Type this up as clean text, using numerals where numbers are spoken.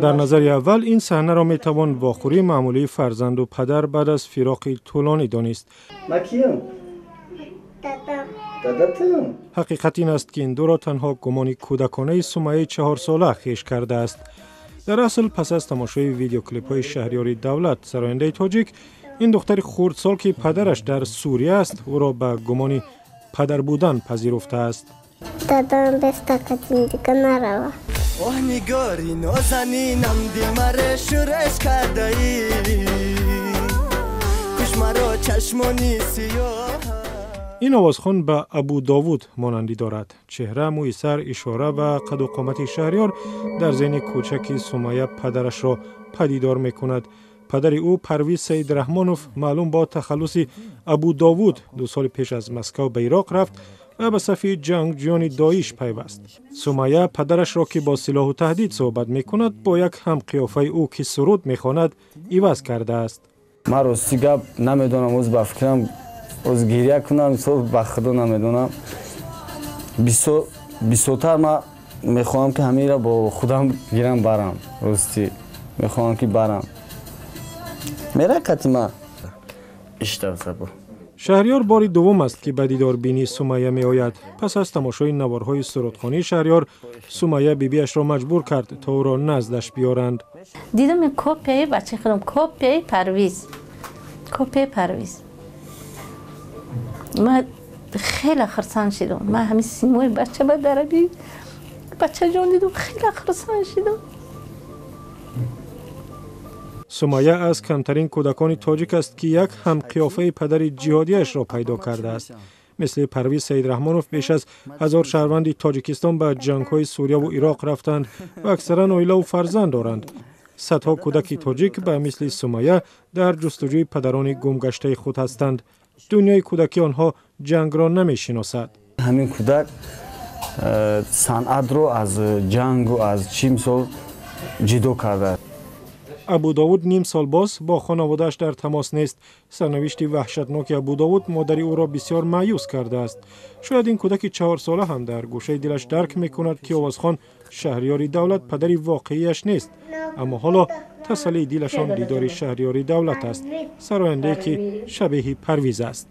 Дар назари аввал ин саҳнаро метавон вохӯрии маъмулии фарзанду падар баъд аз фироқи тӯлонӣ донист. Ҳақиқат ин аст, ки ин дуро танҳо гумони кӯдаконаи Сумайяи 4-сола хеш кардааст. Дар асл, пас аз тамошои видеоклипҳои Шаҳриёри Давлат, сарояндаи тоҷик, ин духтари хурдсол, ки падараш дар Сурия аст, ӯро ба гумони падар будан пазируфтааст. Дадам бестака зиндига нарава. Оҳ, нигори нозанинам, дилмаре шӯреш кардаӣ, кушмаро чашмони сиёҳ. Ин овозхон ба Абу Довуд монандӣ дорад. Чеҳра, мӯи сар, ишора ва қаду қомати Шаҳриёр дар зеҳни кӯчаки Сумайя падарашро падидор мекунад. Падари ӯ, Парвиз Саидрахмонов, маълум бо тахаллуси Абу Довуд, 2 соли пеш аз Москав ба Ироқ рафт ва ба сафи ҷангҷӯёни Доиш пайваст. Сумайя падарашро, ки бо силоҳу таҳдид суҳбат мекунад, бо як ҳамқиёфаи ӯ, ки суруд мехонад, иваз кардааст. Ман рости гап намедонам, оз ба фикрам, оз гиря кунам, мисол, ба худо намедонам. Бисёртар ман мехоҳам, ки ҳаминро бо худам гирам, барам. Ростӣ мехоҳам, ки барам, мера кати ма иштавсабо. Шаҳриёр бори дуввум аст, ки ба дидорбинии Сумайя меояд. Пас аз тамошои наворҳои сурудхонии Шаҳриёр, Сумайя бибиашро маҷбур кард, то ӯро наздаш биёранд. Дидам, копияи бачаи худам, копияи Парвиз, копияи Парвиз. Ман хеле хурсанд шидам. Ман ҳамин симои бача ба дараби бачаҷон дидам, хеле хурсанд шидам. Сумайя аз камтарин кӯдакони тоҷик аст, ки як ҳамқиёфаи падари ҷиҳодиашро пайдо кардааст. Мисли Парвиз Саидрахмонов беш аз 1000 шаҳрванди Тоҷикистон ба ҷангҳои Сурияву Ироқ рафтанд ва аксаран оилаву фарзанд доранд. Садҳо кӯдаки тоҷик ба мисли Сумайя дар ҷустуҷӯи падарони гумгаштаи худ ҳастанд. Дунёи кӯдакии онҳо ҷангро намешиносад. Ҳамин кӯдак санъатро аз ҷангу аз чӣ, мисол, ҷидо кардааст. Абудовуд ним сол боз бо хонаводааш дар тамос нест. Сарнавишти ваҳшатноки Абудовуд модари ӯро бисёр маъюс кардааст. Шояд ин кӯдаки 4-сола ҳам дар гӯшаи дилаш дарк мекунад, ки овозхон Шаҳриёри Давлат падари воқеияш нест, аммо ҳоло тасаллии дилашон дидори Шаҳриёри Давлат аст, сарояндае, ки шабеҳи Парвиз аст.